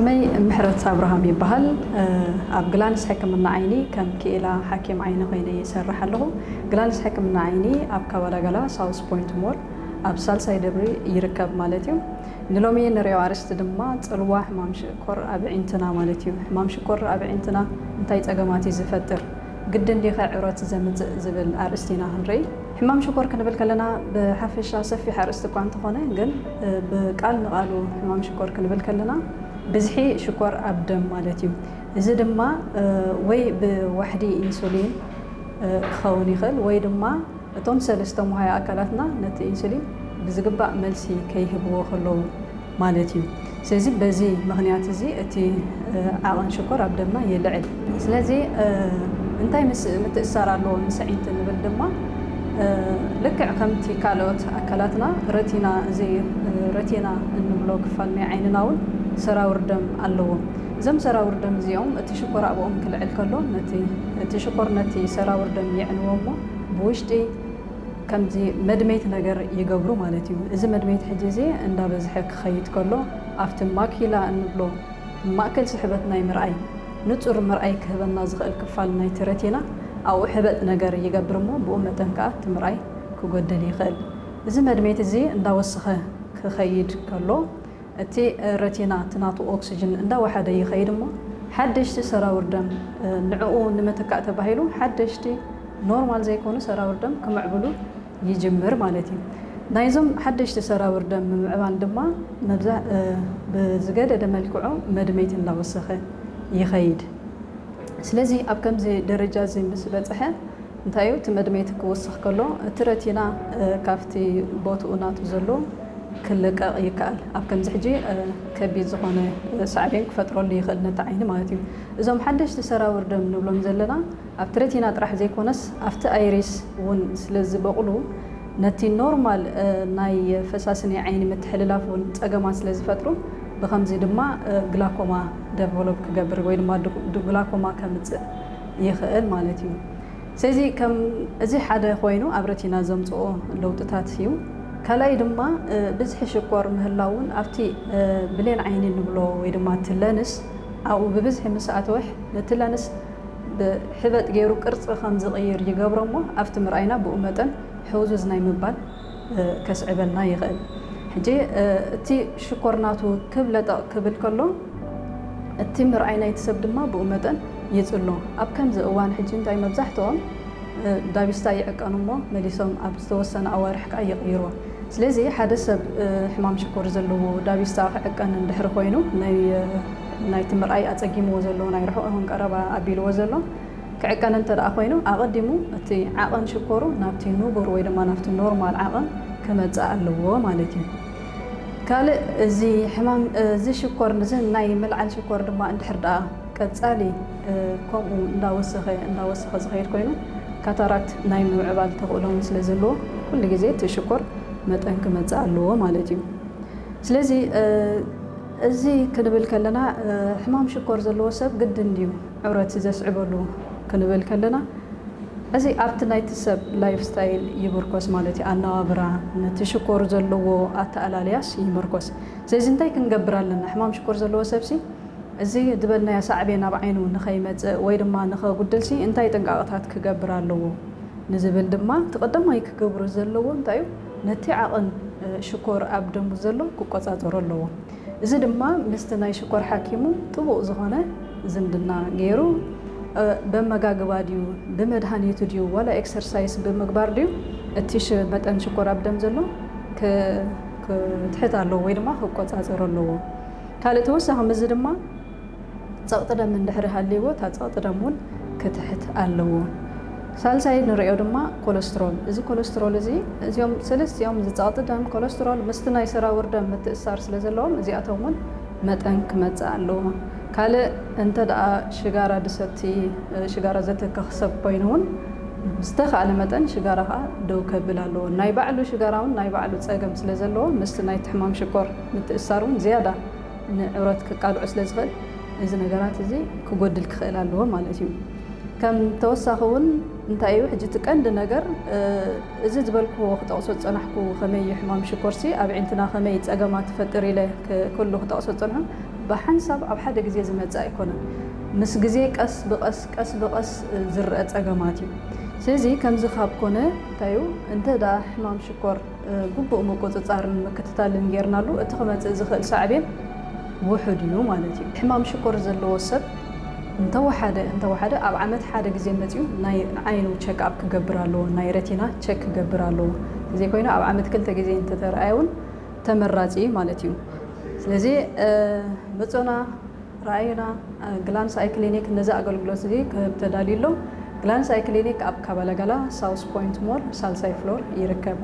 መይ ምሕረት ኣብርሃም ይበሃል። ኣብ ግላንስ ሕክምና ዓይኒ ከም ክኢላ ሓኪም ዓይኒ ኮይነ ይሰርሕ ኣለኹ። ግላንስ ሕክምና ዓይኒ ኣብ ካባላጋላ ሳውስ ፖይንት ሞል ኣብ ሳልሳይ ደብሪ ይርከብ ማለት እዩ። ንሎሚ ንሪኦ ኣርእስቲ ድማ ጽልዋ ሕማም ሽኮር ኣብ ኣዒንትና ማለት እዩ። ሕማም ሽኮር ኣብ ኣዒንትና እንታይ ጸገማት እዩ ዝፈጥር? ግድን ዲኸ ዕረት ዘምጽእ ዝብል ኣርእስቲ ኢና ክንርኢ። ሕማም ሽኮር ክንብል ከለና ብሓፈሻ ሰፊሕ ኣርእስቲ እኳ እንተኾነ ግን ብቃል ንቃሉ ሕማም ሽኮር ክንብል ከለና ብዝሒ ሽኮር ኣብ ደም ማለት እዩ። እዚ ድማ ወይ ብዋሕዲ ኢንሱሊን ክኸውን ይኽእል ወይ ድማ እቶም ሰለስተ መሃያ ኣካላትና ነቲ ኢንሱሊን ብዝግባእ መልሲ ከይህብዎ ከለዉ ማለት እዩ። ስለዚ በዚ ምኽንያት እዚ እቲ ዓቐን ሽኮር ኣብ ደምና ይልዕል። ስለዚ እንታይ ምስ ምትእሳር ኣለዎ ምስ ኣዒንቲ ንብል ድማ ልክዕ ከምቲ ካልኦት ኣካላትና ረቲና እዚ ረቲና እንብሎ ክፋል ናይ ዓይንና እውን ሰራውር ደም ኣለዎ። እዞም ሰራውር ደም እዚኦም እቲ ሽኮር ኣብኦም ክልዕል ከሎ ነቲ እቲ ሽኮር ነቲ ሰራውር ደም የዕንዎ እሞ ብውሽጢ ከምዚ መድመይቲ ነገር ይገብሩ ማለት እዩ። እዚ መድመይቲ ሕጂ እዚ እንዳበዝሐ ክኸይድ ከሎ ኣብቲ ማኪላ እንብሎ ማእከል ስሕበት ናይ ምርኣይ ንጹር ምርኣይ ክህበና ዝኽእል ክፋል ናይቲ ረቲና ኣብኡ ሕበጥ ነገር ይገብር እሞ ብኡ መጠን ከኣ እቲ ምርኣይ ክጎድል ይኽእል። እዚ መድመይቲ እዚ እንዳወሰኸ ክኸይድ ከሎ እቲ ረቲና እቲ ናቱ ኦክስጅን እንዳወሓደ ይኸይድ እሞ ሓደሽቲ ሰራውር ደም ንዕኡ ንምትካእ ተባሂሉ ሓደሽቲ ኖርማል ዘይኮኑ ሰራውር ደም ክምዕብሉ ይጅምር ማለት እዩ። ናይዞም ሓደሽቲ ሰራውር ደም ምምዕባል ድማ ብዝገደደ መልክዑ መድመይቲ እንዳወሰኸ ይኸይድ። ስለዚ ኣብ ከምዚ ደረጃ እዚ ምስ በጽሐ እንታይ እዩ እቲ መድመይቲ ክውስኽ ከሎ እቲ ረቲና ካብቲ ቦትኡ ናቱ ዘሎ ክልቀቕ ይከኣል። ኣብ ከምዚ ሕጂ ከቢድ ዝኾነ ሳዕቤን ክፈጥረሉ ይኽእል ነቲ ዓይኒ ማለት እዩ። እዞም ሓደሽቲ ሰራውር ደም ንብሎም ዘለና ኣብቲ ረቲና ጥራሕ ዘይኮነስ ኣብቲ ኣይሪስ እውን ስለ ዝበቕሉ ነቲ ኖርማል ናይ ፈሳሲ ናይ ዓይኒ ምትሕልላፍ እውን ጸገማት ስለ ዝፈጥሩ ብከምዚ ድማ ግላኮማ ደቨሎፕ ክገብር ወይ ድማ ግላኮማ ከምጽእ ይኽእል ማለት እዩ። ስለዚ ከም እዚ ሓደ ኮይኑ ኣብ ረቲና ዘምጽኦ ለውጥታት እዩ። ካልኣይ ድማ ብዝሒ ሽኮር ምህላውን ኣብቲ ብሌን ዓይኒ ንብሎ ወይ ድማ እቲ ለንስ ኣብኡ ብብዝሒ ምስ ኣተወ ነቲ ለንስ ብሕበጥ ገይሩ ቅርጺ ከም ዝቕይር ይገብሮ እሞ ኣብቲ ምርኣይና ብኡ መጠን ሕውዙዝ ናይ ምባል ከስዕበልና ይኽእል። ሕጂ እቲ ሽኮር ናቱ ክብ ለጠቕ ክብል ከሎ እቲ ምርኣይ ናይቲ ሰብ ድማ ብኡ መጠን ይጽሎ። ኣብ ከምዚ እዋን ሕጂ እንታይ መብዛሕትኦም ዳቢስታ ይዕቀኑ እሞ መሊሶም ኣብ ዝተወሰነ ኣዋርሕ ከኣ ይቕይርዎ። ስለዚ ሓደ ሰብ ሕማም ሽኮር ዘለዎ ዳቢስታ ክዕቀን እንድሕር ኮይኑ ናይቲ ምርኣይ ኣጸጊምዎ ዘሎ ናይ ርሑቕ ይኹን ቀረባ ኣቢልዎ ዘሎ ክዕቀን እንተ ደኣ ኮይኑ ኣቐዲሙ እቲ ዓቐን ሽኮሩ ናብቲ ንቡር ወይ ድማ ናብቲ ኖርማል ዓቐን ክመጽእ ኣለዎ ማለት እዩ። ካልእ እዚ ሕማም እዚ ሽኮር እዚ ናይ ምልዓል ሽኮር ድማ እንድሕር ደኣ ቀጻሊ ከምኡ እንዳወሰኸ እንዳወሰኸ ዝኸይድ ኮይኑ ካታራክት ናይ ምምዕባል ተኽእሎ እውን ስለ ዘለዎ ኩሉ ግዜ እቲ ሽኮር መጠን ክመጽእ ኣለዎ ማለት እዩ። ስለዚ እዚ ክንብል ከለና ሕማም ሽኮር ዘለዎ ሰብ ግድን ድዩ ዕብረት ዘስዕበሉ ክንብል ከለና እዚ ኣብቲ ናይቲ ሰብ ላይፍ ስታይል ይምርኮስ ማለት እዩ። ኣነባብራ ነቲ ሽኮር ዘለዎ ኣተኣላልያስ ይምርኮስ። ስለዚ እንታይ ክንገብር ኣለና? ሕማም ሽኮር ዘለዎ ሰብሲ እዚ ዝበልናዮ ሳዕቤን ኣብ ዓይኑ ንኸይመጽእ ወይ ድማ ንኸጉድልሲ እንታይ ጥንቃቕታት ክገብር ኣለዎ ንዝብል ድማ እቲ ቀዳማይ ክገብሮ ዘለዎ እንታይ እዩ? ነቲ ዓቐን ሽኮር ኣብ ደሙ ዘሎ ክቆጻጸሮ ኣለዎ። እዚ ድማ ምስቲ ናይ ሽኮር ሓኪሙ ጥቡቕ ዝኾነ ዝምድና ገይሩ በመጋግባ ድዩ ብመድሃኒቱ ድዩ ዋላ ኤክሰርሳይስ ብምግባር ድዩ እቲ መጠን ሽኮር ኣብ ደም ዘሎ ክትሕት ኣለዎ ወይ ድማ ክቆጻጸሮ ኣለዎ። ካልእ ተወሳኺ ምስዚ ድማ ጸቕጢ ደም እንድሕር ሃልይዎ እታ ጸቕጢ ደም እውን ክትሕት ኣለዎ። ሳልሳይ ንሪኦ ድማ ኮለስትሮል። እዚ ኮለስትሮል እዚ እዚኦም ሰለስቲኦም እዚ ጸቕጢ ደም ኮለስትሮል ምስቲ ናይ ሰራውር ደም ምትእሳር ስለ ዘለዎም እዚኣቶም እውን መጠን ክመጽእ ኣለዎ። ካልእ እንተ ደኣ ሽጋራ ድሰቲ ሽጋራ ዘተከኽ ሰብ ኮይኑ እውን ዝተኻእለ መጠን ሽጋራ ከዓ ደው ከብል ኣለዎ። ናይ ባዕሉ ሽጋራ እውን ናይ ባዕሉ ጸገም ስለ ዘለዎ ምስቲ ናይቲ ሕማም ሽኮር ምትእሳር እውን ዝያዳ ንዕብረት ክቃልዑ ስለ ዝኽእል እዚ ነገራት እዚ ክጎድል ክኽእል ኣለዎ ማለት እዩ። ከም ተወሳኺ እውን እንታይ እዩ ሕጂ እቲ ቀንዲ ነገር እዚ ዝበልክዎ ክጠቕሶ ዝጸናሕኩ ከመይ እዩ ሕማም ሽኮርሲ ኣብ ዒንትና ከመይ ጸገማት ትፈጥር ኢለ ክሉ ክጠቕሶ ዝጸንሑ እቲ ብሓንሳብ ኣብ ሓደ ግዜ ዝመጽእ ኣይኮነን። ምስ ግዜ ቀስ ብቐስ ቀስ ብቐስ ዝረአ ጸገማት እዩ። ስለዚ ከምዚ ካብ ኮነ እንታይ እዩ፣ እንተ ደኣ ሕማም ሽኮር ግቡእ ምቁጽጻርን ምክትታልን ጌርናሉ፣ እቲ ክመጽእ ዝኽእል ሳዕቤን ውሑድ እዩ ማለት እዩ። ሕማም ሽኮር ዘለዎ ሰብ እንተወሓደ እንተወሓደ ኣብ ዓመት ሓደ ግዜ መጺኡ ናይ ዓይኑ ቸክኣፕ ክገብር ኣለዎ፣ ናይ ረቲና ቸክ ክገብር ኣለዎ። ዘይኮይኑ ኣብ ዓመት ክልተ ግዜ እንተተረኣየ እውን ተመራጺ ማለት እዩ። ስለዚ ምጹና፣ ረኣዩና። ግላንስ ኣይ ክሊኒክ ነዚ ኣገልግሎት እዚ ክህብ ተዳልዩ ኣሎ። ግላንስ ኣይ ክሊኒክ ኣብ ካባላጋላ ሳውስ ፖይንት ሞል ሳልሳይ ፍሎር ይርከብ።